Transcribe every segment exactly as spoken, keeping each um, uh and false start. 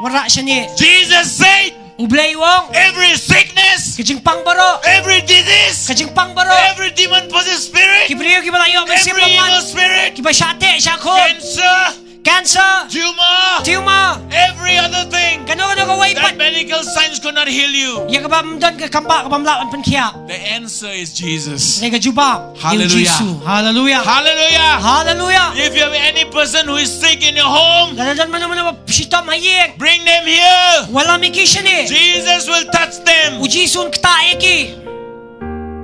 Wanrah shane. Jesus said, U Blei u ong, every sickness, ka jingpang baroh, every disease, ka jingpang baroh, every demon possessed spirit, ki briew kiba la ïoh mynsiem bymman, evil spirit, kiba shah teh shah khun, cancer, cancer, tumor, tumor, every other thing, kano kano kawei pat, that medical science could not heal you. Ïa kaba ym don ka kambah kaba ym lah ban pynkhiah. The answer is Jesus. Hynrei ka jubab, Hallelujah. Jisu. Hallelujah. Hallelujah. Hallelujah. If you have any person who is sick in your home, lada don mano mano ba shitom ha ïing, bring them here. Wallam ïa ki shane. Jesus will touch them. U Jisu un ktah ïa ki.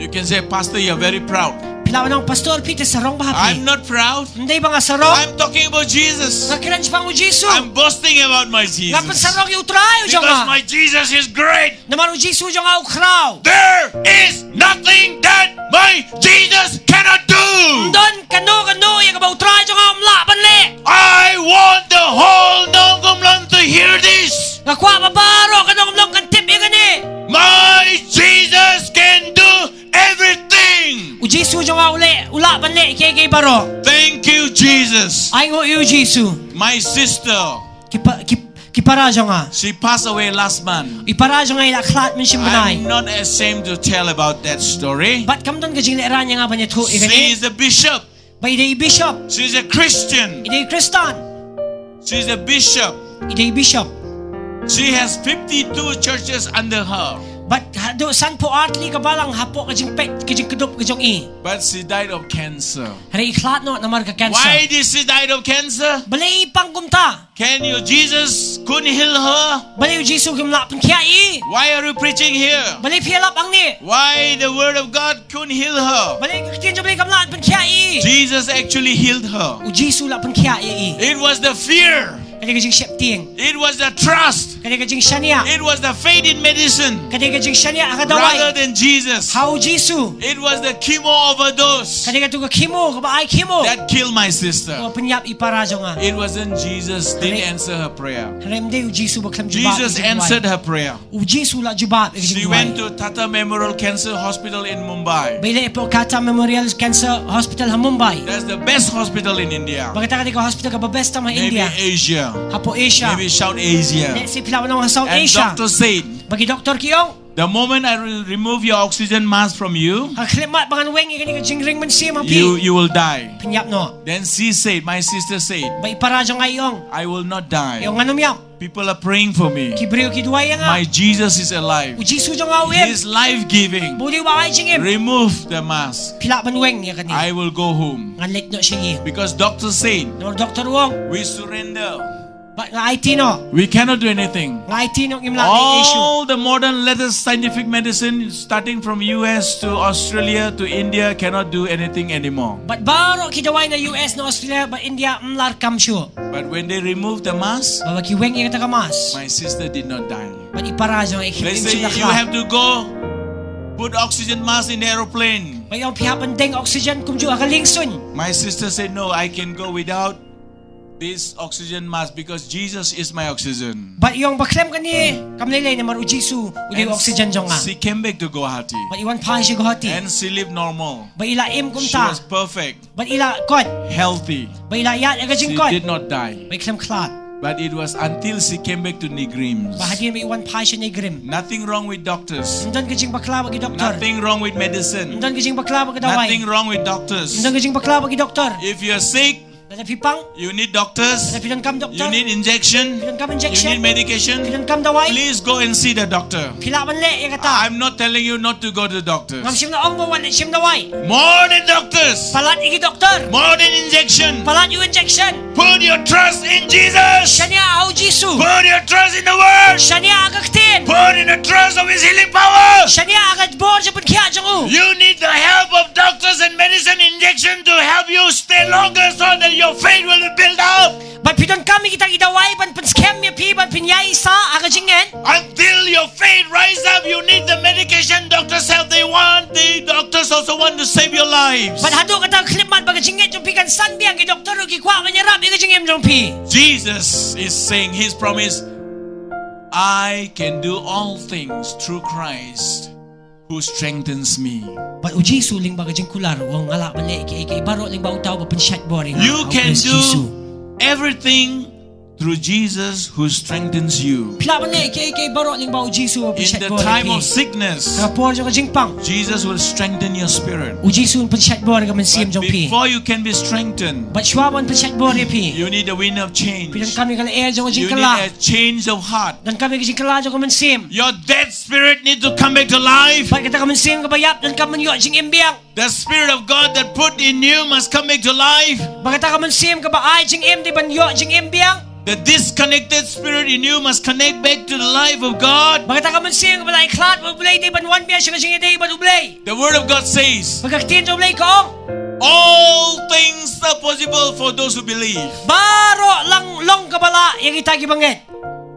You can say, Pastor, you are very proud. Phi lah ban ong, Pastor, phi te sarong bha phi. I'm not proud. Ym dei ba nga sarong. I'm talking about Jesus. Nga kren shaphang u Jisu. I'm boasting about my Jesus. Nga pynsarong ïa u Trai u jong nga. Because my Jesus is great. Namar u Jisu jong nga u khraw. There is nothing that my Jesus cannot do. Ym don kano kano ïa kaba u Trai jong nga um lah ban leh. I want the whole Nongkumlam to hear this. Nga kwah ba baroh ka Nongkumlam kan tip ïa kane. My Jesus can do everything. U Jisu jong nga u leh, u lah ban leh kiei kiei baroh. Thank you, Jesus. Ai nguh ïa u Jisu. My sister. Ki pa-, ki, ki para jong nga. She passed away last month. I para jong nga i la khlad mynshem bnai. I'm not ashamed to tell about that story. Bad kam don ka jinglehraiñ ïa nga ban ïathuh ïa kane. She is a bishop. Ba i dei i bishop. She is a Christian. I dei i Khristan. She is a bishop. I dei i bishop. She has fifty-two churches under her. Bad haduh sanphew ar tylli ka balang hapoh ka jingpeit, ka jingkdup ka jong i. But she died of cancer. Hynrei i khlad noh namar ka cancer. Why did she died of cancer? Balei i pang kumta? Can your Jesus couldn't heal her? Balei u Jisu um lah pynkhiah ïa i? Why are you preaching here? Balei phi ïalap hangne? Why the word of God couldn't heal her? Balei ka ktien jong u Blei kam lah pynkhiah ïa i? Jesus actually healed her. U Jisu u lah pynkhiah ïa i. It was the fear. Ka dei ka jingsheptieng. It was the trust. Ka dei ka jingshaniah. It was the faith in medicine. Ka dei ka jingshaniah ha ka dawai. Rather than Jesus. Ha u Jisu. It was the chemo overdose. Ka dei katu ka chemo, kaba ai chemo. That killed my sister. Kaba pynïap i para jong nga. It wasn't Jesus didn't answer her prayer. Hynrei ym dei u Jisu ba khlem jubab ïa ka jingduwai. Jesus answered her prayer. U Jisu u la jubab ïa ka jingduwai. She went to Tata Memorial Cancer Hospital in Mumbai. Ba i leit hapoh Tata Memorial Cancer Hospital ha Mumbai. That's the best hospital in India. Ba kata ka dei ka hospital kaba best tam ha India. Maybe Asia. Hapoh Asia. Maybe South Asia. Lehse phi lah ban ong ha South Asia. And doctor said, ba ki doktor ki ong, the moment I re-, remove your oxygen mask from you, ha ka khyllipmat ba ngan weng ïa kane ka jingring mynsiem ha phi, you, you will die. Phin ïap noh. Then she said, my sister said, ba i para jong nga i ong, I will not die. I ong ngan ym ïap. People are praying for me. Ki briew ki duwai ïa nga. My Jesus is alive. U Jisu jong nga u im. He is life-giving. Ba u dei uba ai jingim. Remove the mask. Phi lah ban weng ïa kane. I will go home. Ngan leit noh sha ïing. Because doctor said, namar doktor u ong, we surrender. Ba nga aiti noh. We cannot do anything. Nga aiti noh, ngim lah ban leh ïa shuh. All the modern latest scientific medicine, starting from U S to Australia to India, cannot do anything anymore. Bad baroh ki dawai na U S, na Australia bad India ym lah kam shuh. But when they removed the mask, ba haba ki weng ïa kata ka mask, my sister did not die. Bad i para jong nga i khlem, they say, im shuh da khlad. You have to go put oxygen mask in the aeroplane. Ba i ong phi hap ban deng oxygen kumjuh ha ka liengsuiñ. My sister said, no, I can go without this oxygen mask because Jesus is my oxygen. Bad i ong ba khlem kane kam lei lei namar u Jisu u dei u oxygen jong nga. And she came back to Guwahati. Bad i wan phai sha Guwahati. And she lived normal. Bad i la im kumta. She was perfect. Bad i la koit. Healthy. Bad i la ïaid ïa ka jingkoit. She did not die. Bad i khlem khlad. But it was until she came back to NEIGRIHMS. Bad hadien ba i wan phai sha NEIGRIHMS. Nothing wrong with doctors. Ym don ka jingbakla bad ki doktor. Nothing wrong with medicine. Ym don ka jingbakla bad ka dawai. Nothing wrong with doctors. Ym don ka jingbakla bad ki doktor. If you are sick, lada phi pang, you need doctors. Lada phi donkam doktor. You need injection. Phi donkam injection. You need medication. Phi donkam dawai. Please go and see the doctor. Phi lah ban leh ïa kata. I'm not telling you not to go to the doctors. Ngam shym la ong ba wat leit shim dawai. More than doctors. Palat ïa ki doktor. More than injection. Palat ïa u injection. Put your trust in Jesus. Shaniah ha u Jisu. Put your trust in the word. Shaniah ha ka ktien. Put in the trust of his healing power. Shaniah ha ka bor jong u pynkhiah jong u. You need the help of doctors and medicine injection to help you stay longer so that your faith will be built up. Bad phi donkam ïa kita ki dawai ban pynskhem ïa phi ban pynïaisah ha ka jingngeit. Until your faith rise up, you need the medication doctors have. They want, the doctors also want to save your lives. Bad haduh kata ka khyllipmat ba ka jingngeit jong phi kan san biang, ki doktor ruh ki kwah ban ïarap ïa ka jingim jong phi. Jesus is saying his promise, I can do all things through Christ who strengthens me. Bad u Jisu lyngba ka jingkular u ong nga lah ban leh kiei kiei baroh lyngba uta uba pynshait bor ïa nga. You can do everything Through Jesus who strengthens you. Phi lah ban leh kiei kiei baroh lyngba u Jisu uba pynshait bor ïa phi. In the time of sickness, ha ka por jong ka jingpang, Jesus will strengthen your spirit. U Jisu un pynshait bor ïa ka mynsiem jong phi. But before you can be strengthened, bad shuwa ban pynshait bor ïa phi, you need a wind of change. Phi donkam ïa ka lyer jong ka jingkylla. You need a change of heart. Donkam ïa ka jingkylla jong ka mynsiem. Your dead spirit need to come back to life. Bad kata ka mynsiem kaba ïap donkam ban ïoh jingim biang. The Spirit of God that put in you must come back to life. Bad kata ka mynsiem kaba ai jingim dei ban ïoh jingim biang. The disconnected spirit in you must connect back to the life of God. Bad kata ka mynsiem kaba la ai khlad bad U Blei dei ban wan biang sha ka jingïadei bad U Blei. The Word of God says, bad ka ktien jong U Blei ka ong, all things are possible for those who believe. Baroh long long kaba lah ïa kita kiba ngeit.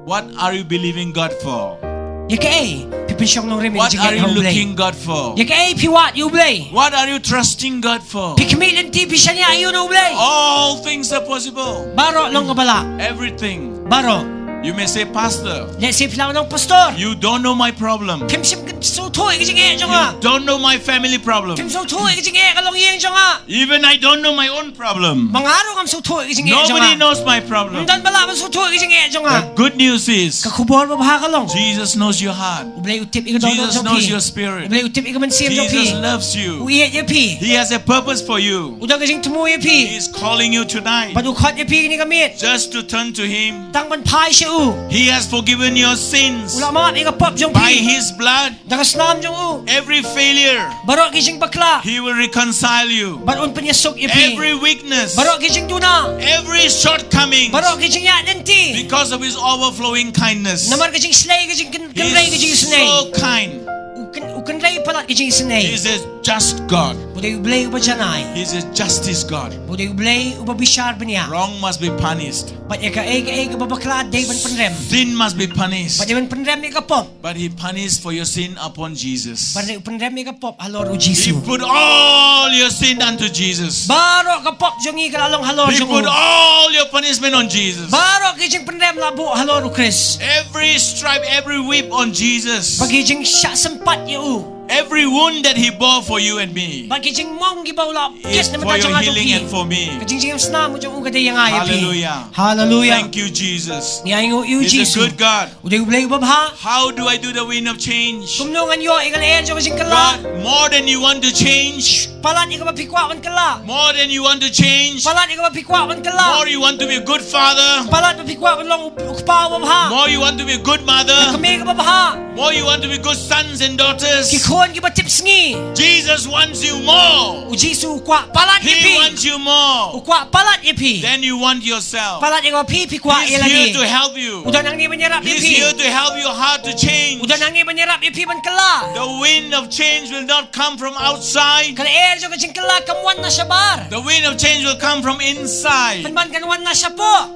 What are you believing God for? Ïa kaei phi pynshong nongrim ïa ka jingngeit ha U Blei? What are you looking God for? Ïa kaei phi wad ïa U Blei? What are you trusting God for? Phi khmih lynti, phi shaniah ïa U Blei? All things are possible. Baroh long kaba lah. Everything. Baroh. You may say, Pastor, lehse phi lah ban ong, Pastor, you don't know my problem. Phim shym sngewthuh ïa ka jingeh jong nga. You don't know my family problem. Phim sngewthuh ïa ka jingeh ka longïing jong nga. Even I don't know my own problem. Ma nga ruh ngam sngewthuh ïa ka jingeh jong nga. Nobody knows my problem. Ym don ba lah ban sngewthuh ïa ka jingeh jong nga. The good news is, ka khubor babha ka long, Jesus knows your heart. U Blei u tip ïa ka dohnud jong phi. Jesus knows your spirit. U Blei u tip ïa ka mynsiem jong phi. Jesus loves you. U ïeit ïa phi. He has a purpose for you. U don ka jingthmu ïa phi. He is calling you tonight. Bad u khot ïa phi kane ka miet. Just to turn to him. Tang ban phai sha u. He has forgiven your sins. U la map ïa ka pop jong phi. By his blood. Da ka snam jong u. Every failure, baroh ki jingbakla, he will reconcile you. Bad un pynïasuk ïa phi. Every weakness, baroh ki jingduna, every shortcoming, baroh ki jingïaid lynti, because of his overflowing kindness. Namar ka jingshlei, ka jingkynrei, ka jingisynei. He's so kind. U kyn-, u kynrei palat ka jingisynei. He's a just God. U dei U Blei uba janai. He's a justice God. U dei U Blei uba bishar bniah. Wrong must be punished. Bad ïa kaei kaei kaba bakla dei ban pynrem. Sin must be punished. Bad dei ban pynrem ïa ka pop. But he punished for your sin upon Jesus. Bad u pynrem ïa ka pop halor u Jisu. He put all your sin unto Jesus. Baroh ka pop jong ngi ka la long halor jong u. He put all your punishment on Jesus. Baroh ki jingpynrem la buh halor u Khrist. Every stripe, every whip on Jesus. Bad ki jingshah sympat ïa u. Every wound that he bore for you and me. Bad ki jingmong kiba u la kit na ka bynta jong nga jong phi. Is for your healing and for me. Ka jingjngoh snam jong u ka dei ïa nga ïa phi. Hallelujah. Hallelujah. Thank you, Jesus. Ngi ainguh ïa u Jisu. He's a good God. U dei U Blei uba bha. How do I do the wind of change? Kumno ngan ïoh ïa ka lyer jong ka jingkylla? God, more than you want to change, palat ïa kaba phi kwah ban kylla. More than you want to change, palat ïa kaba phi kwah ban kylla. More you want to be a good father, palat ba phi kwah ban long u kpa uba bha. More you want to be a good mother, ka kmie kaba bha. More you want to be good sons and daughters. Ki khun kiba tipsngi. Jesus wants you more. U Jisu u kwah palat ïa phi. He wants you more. U kwah palat ïa phi. Than you want yourself. Palat ïa kaba phi phi kwah ïa lade. He's here to help you. U don hangne ban ïarap ïa phi. He's here to help your heart to change. U don hangne ban ïarap ïa phi ban kylla. The wind of change will not come from outside. Ka lyer jong ka jingkylla kam wan na shabar. The wind of change will come from inside. Pynban kan wan na shapoh.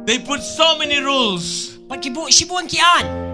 They put so many rules. Bad ki buh shibun ki aiñ.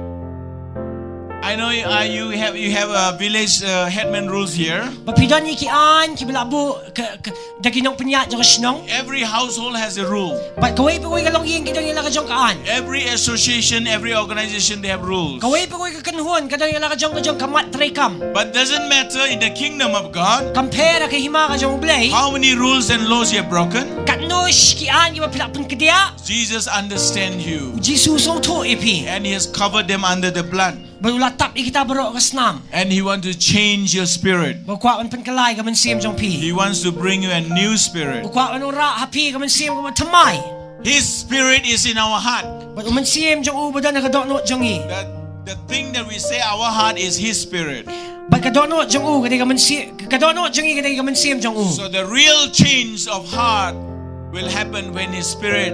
I know you, uh, you have, you have a village, uh, headman rules here. Bad phi don ïa ki aiñ kiba la buh ka, ka, da ki nongpynïaid jong ka shnong. Every household has a rule. Bad kawei pa kawei ka longïing ki don ïa la ka jong ka aiñ. Every association, every organization, they have rules. Kawei pa kawei ka kynhun ka don ïa la ka jong ka jong ka mat treikam. But doesn't matter in the kingdom of God. Kam pher ha ka hima ka jong U Blei. How many rules and laws you have broken? Katno shi ki aiñ kiba phi la pynkdiah. Jesus understand you. U Jisu u sngewthuh ïa phi. And he has covered them under the blood. Bad u la tap ïa kita baroh ha ka snam. And he wants to change your spirit. Bad u kwah ban pynkylla ïa ka mynsiem jong phi. He wants to bring you a new spirit. U kwah ban wanrah ha phi ka mynsiem kaba thymmai. His spirit is in our heart. Bad u mynsiem jong u u ba don ha ka dohnud jong ngi. That the thing that we say our heart is his spirit. Bad ka dohnud jong u ka dei ka mynsiem, ka dohnud jong ngi ka dei ka mynsiem jong u. So the real change of heart will happen when his spirit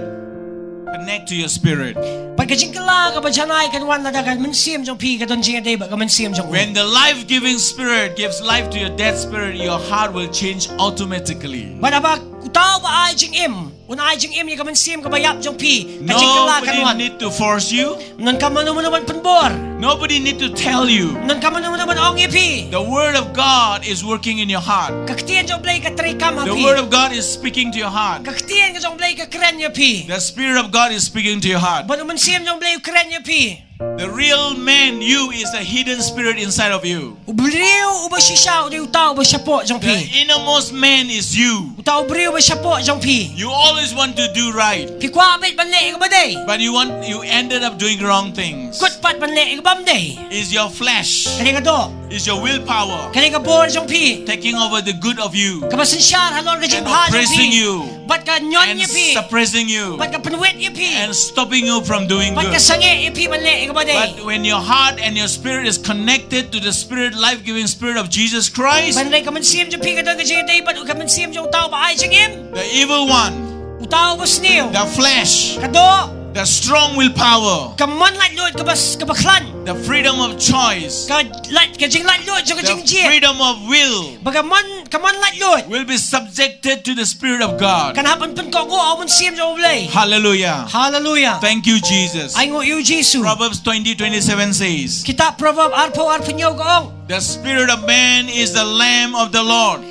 connect to your spirit. Bad ka jingkylla kaba janai kan wan lada ka mynsiem jong phi ka don jingïadei bad ka mynsiem jong u. When the life-giving spirit gives life to your dead spirit, your heart will change automatically. Bad haba uta uba ai jingim un ai jingim ïa ka mynsiem kaba ïap jong phi, ka jingkylla kan wan. Nobody need to force you. Ym donkam mano mano ban pynbor. Nobody need to tell you. Ym donkam mano mano ban ong ïa phi. The word of God is working in your heart. Ka ktien jong U Blei ka treikam ha phi. The word of God is speaking to your heart. Ka ktien ka jong U Blei ka kren ïa phi. The spirit of God is speaking to your heart. Bad u mynsiem jong U Blei u kren ïa phi. The real man, you, is a hidden spirit inside of you. U briew uba shisha u dei uta uba shapoh jong phi. The innermost man is you. Uta u briew uba shapoh jong phi. You all always want to do right, Phi kwah beit ban leh ïa kaba dei. But you want, you ended up doing wrong things. Kut pat ban leh ïa ka bym dei. Is your flesh. Ka dei ka doh. Is your willpower. Ka dei ka bor jong phi. Taking over the good of you. Kaba synshar halor ka jingbha jong phi. And oppressing you. Bad ka ñion ïa phi. And suppressing you. Bad ka pynwit ïa phi. And stopping you from doing good. Bad ka sangeh ïa phi ban leh ïa kaba dei. But when your heart and your spirit is connected to the spirit, life-giving spirit of Jesus Christ, Hynrei ka mynsiem jong phi ka don ka jingïadei bad ka mynsiem jong uta uba ai jingim. The evil one, Uta uba sniew. The flesh, Ka doh. The strong willpower, Ka mon laitluid kaba, kaba khlaiñ. The freedom of choice, Ka lait, ka jinglaitluid jong ka jingjied. The freedom of will, Bad ka mon, ka mon laitluid. Will be subjected to the Spirit of God. Kan hap ban pynkohnguh ha u Mynsiem jong U Blei. Hallelujah. Hallelujah. Thank you, Jesus. Ai nguh ïa u Jisu. Proverbs twenty twenty-seven says, Kitab Proverb arphew arphew hynñiew ka ong, The spirit of man is the lamb of the Lord.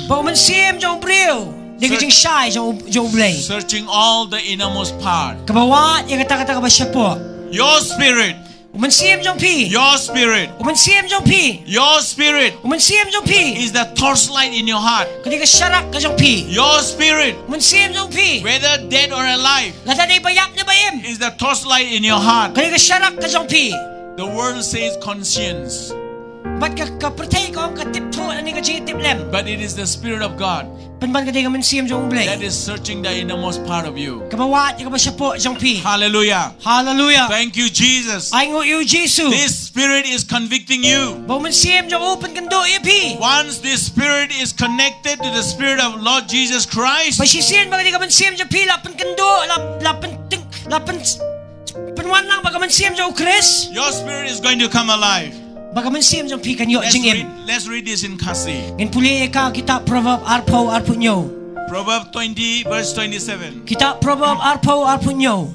Ba u mynsiem jong u briew dei ka jingshai jong, jong U Blei. Searching all the innermost part. Kaba wad ïa kata, kata kaba shapoh. Your spirit. U mynsiem jong phi. Your spirit. U mynsiem jong phi. Your spirit. U mynsiem jong phi. Is the torchlight in your heart. Ka dei ka sharak ka jong phi. Your spirit. U mynsiem jong phi. Whether dead or alive. Lada dei ba ïap ne ba im. Is the torchlight in your heart. Ka dei ka sharak ka jong phi. The world says conscience. Bad ka, ka pyrthei ka ong ka tip thuh ne ka jingtip lem. But it is the Spirit of God. Pynban ka dei ka mynsiem jong U Blei. That is searching the innermost part of you. Kaba wad ïa kaba shapoh jong phi. Hallelujah. Hallelujah. Thank you, Jesus. Ai nguh ïa u Jisu. This spirit is convicting you. Ba u mynsiem jong u pynkynduh ïa phi. Once this spirit is connected to the spirit of Lord Jesus Christ, Ba shisien ba ka dei ka mynsiem jong phi la pynkynduh, la, la pynting, la pyn, pynwanlang bad ka mynsiem jong u Khrist. Your spirit is going to come alive. Ba ka mynsiem jong phi kan ïoh jingim. Let's read, let's read this in Khasi. Ngin pule ïa ka kitab Proverb arphew arphew hynñiew. Proverb twenty, verse twenty-seven. Kitab Proverb arphew arphew hynñiew.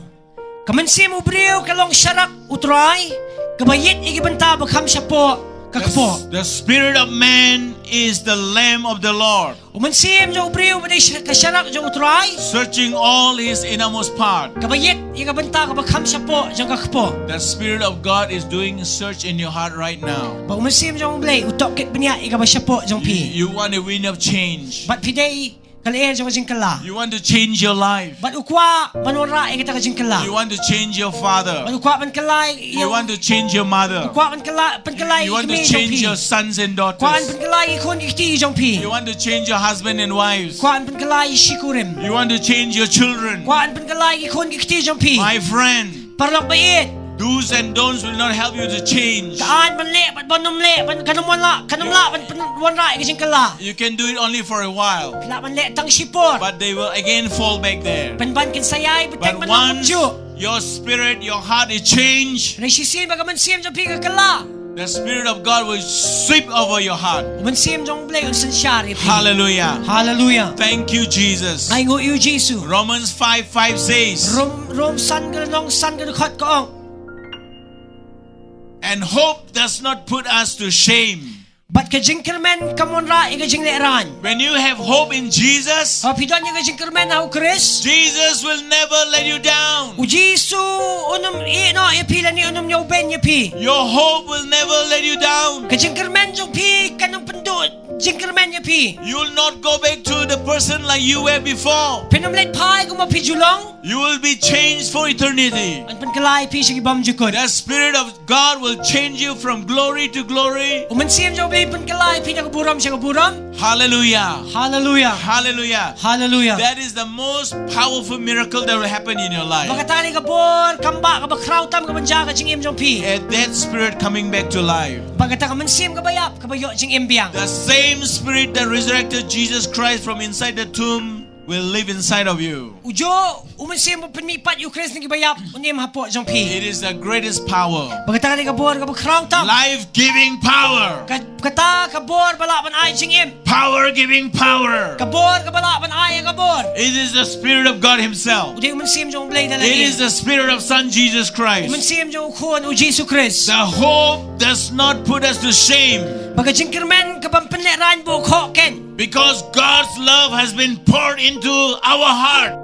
Ka mynsiem u briew ka long sharak U Trai, kaba ïit ïa ki bynta ba kham shapoh ka kpoh. The, the spirit of man is the lamb of the Lord. U mynsiem jong u briew ba dei sh-, ka sharak jong U Trai. Searching all his innermost part. Kaba ïit ïa ka bynta kaba kham shapoh jong ka kpoh. The Spirit of God is doing a search in your heart right now. Ba u mynsiem jong U Blei u tohkit bniah ïa kaba shapoh jong phi. You, you want a wind of change. Bad phi dei ka lyer jong ka jingkylla. You want to change your life. Bad u kwah ban wanrah ïa kata ka jingkylla. You want to change your father. Bad u kwah ban kylla ïa, you want to change your mother. U kwah ban kylla, pynkylla ïa ki kmie jong phi. You want to change your sons and daughters. Kwah ban pynkylla ïa ki khun ki kti jong phi. You want to change your husband and wives. Kwah ban pynkylla ïa ki shikurim. You want to change your children. Kwah ban pynkylla ïa ki khun ki kti jong phi. My friend, Paralok ba ïeit. Do's and don'ts will not help you to change. Ka aiñ ban leh bad ban ym leh, ban, kan ym wanrah, kan ym lah ban pyn-, wanrah ïa ka jingkylla. You can do it only for a while. Lah ban leh tang shipor. But they will again fall back there. Pynban kin sa ïai bteng ban long kumjuh. But once your spirit, your heart is changed, Hynrei shisien ba ka mynsiem jong phi ka kylla, the Spirit of God will sweep over your heart. U mynsiem jong U Blei un synshar ïa phi. Hallelujah. Hallelujah. Thank you, Jesus. Ai nguh ïa u Jisu. Romans five five says, Rom, Rom san ka lynnong san ka dkhot ka ong, And hope does not put us to shame. Bad ka jingkyrmen kam wanrah ïa ka jinglehraiñ. When you have hope in Jesus, Haba phi don ïa ka jingkyrmen ha u Khrist, Jesus will never let you down. U Jisu un ym ïeh noh ïa phi lane un ym ñiewbeiñ ïa phi. Your hope will never let you down. Ka jingkyrmen jong phi kan ym pynduh jingkyrmen ïa phi. You will not go back to the person like you were before. Phin ym leit phai kumba phi ju long. You will be changed for eternity. Yn pynkylla ïa phi sha ki bymjukut. The Spirit of God will change you from glory to glory. U mynsiem jong U Blei un pynkylla ïa phi na ka burom sha ka burom. Hallelujah. Hallelujah. Hallelujah. Hallelujah. That is the most powerful miracle that will happen in your life. Ba kata ka dei ka bor kam bah kaba khraw tam kaban jia ha ka jingim jong phi. A dead spirit coming back to life. Ba kata ka mynsiem kaba ïap kaba ïoh jingim biang. The same spirit that resurrected Jesus Christ from inside the tomb will live inside of you. Ujuh u mynsiem ba pynmihpat ïa u Khrist na kiba ïap un im hapoh jong phi. It is the greatest power. Ba kata ka dei ka bor kaba khraw tam. Life-giving power. Ka, kata ka bor ba lah ban ai jingim. Power-giving power. Ka bor kaba lah ban ai ïa ka bor. It is the Spirit of God Himself. U dei u mynsiem jong U Blei da lade. It is the Spirit of Son Jesus Christ. U mynsiem jong u Khun u Jisu Khrist. The hope does not put us to shame. Ba ka jingkyrmen kam pynlehraiñ bad u khohkhein. Because God's love has been poured into our heart.